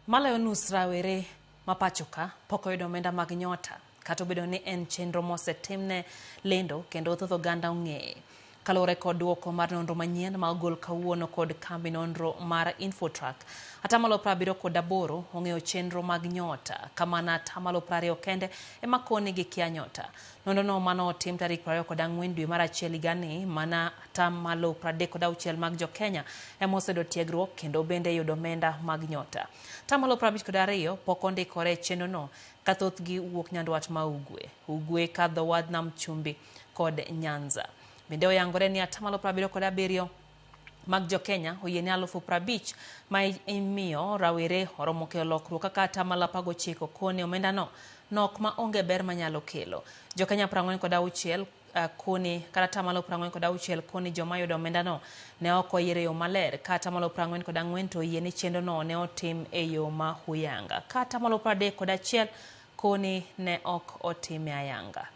Maloyo nus rawere ma pachoka pok oyudo omenda mag nyota kata obedo ni en chenro mosetimne lendo kendo thoth oganda ong'eye. Kaluwore kod duoko mar nonro manyien ma ogol kawuono kod kambi nonro mar Infotrack, atamalo 78 ong'eyo chenro mag nyota, kamana atamalo 20 kende ema koni gikia nyota. Nonrono mane otim tarik 24 dwe mar achiel higani, mana atamalo 36 mag jokenya ema oseyudo tiegruok kendo bende yudo omenda mag nyota. Atamalo 52 pok ondikore e chenrono ka thothgi wuok nyandwat ma ugwe, ugwe kadho wadh nam chumbi kod Nyanza. Bende oyangore ni atamalo 77 mag jokenya oyie ni 50,000 ma imiyo rawere oromo kelo lokruok kaka atamalo 19 koni omendano nok ma onge ber manyalo kelo. Jokenya 46 koni kata atamalo 46 koni joma yudo omendano ne ok oyier e yo maler ka atamalo 44 to oyie ni chenrono ne otim e yo ma huyanga ka atamalo 31 koni ne ok otime ayanga.